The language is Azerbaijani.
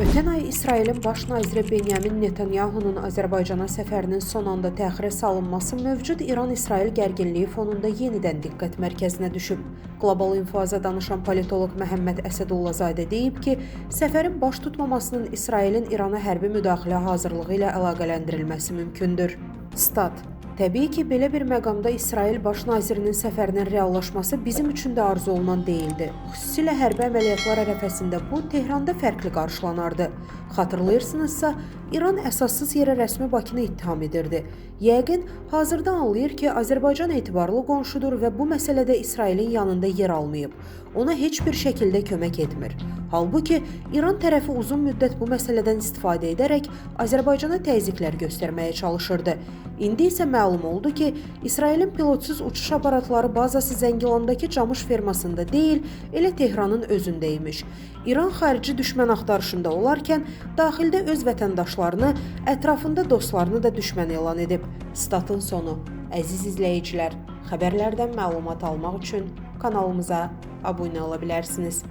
Ötən ay İsrailin baş naziri Benyamin Netanyahunun Azərbaycana səfərinin son anda təxirə salınması mövcud İran-İsrail gərginliyi fonunda yenidən diqqət mərkəzinə düşüb. Qlobal İnfoaza danışan politoloq Məhəmməd Əsədullazadə deyib ki, səfərin baş tutmamasının İsrailin İrana hərbi müdaxilə hazırlığı ilə əlaqələndirilməsi mümkündür. Stat: Təbii ki, belə bir məqamda İsrail baş nazirinin səfərinin reallaşması bizim üçün də arzu olunan deyildi. Xüsusilə hərbi əməliyyatlar ərəfəsində bu Tehranda fərqli qarşılanardı. Xatırlayırsınızsa, İran əsassız yerə rəsmi Bakını ittiham edirdi. Yəqin, hazırda anlayır ki, Azərbaycan etibarlı qonşudur və bu məsələdə İsrailin yanında yer almayıb. Ona heç bir şəkildə kömək etmir. Halbuki, İran tərəfi uzun müddət bu məsələdən istifadə edərək Azərbaycana təzyiqlər göstərməyə çalışırdı. İndi isə məlum oldu ki, İsrailin pilotsuz uçuş aparatları bazası Zəngilandakı camış fermasında deyil, elə Tehranın özündə imiş. İran xarici düşmən axtarışında olarkən daxildə öz vətəndaşlarını, ətrafında dostlarını da düşmən elan edib. Statın sonu. Əziz izləyicilər, xəbərlərdən məlumat almaq üçün kanalımıza abunə ola bilərsiniz.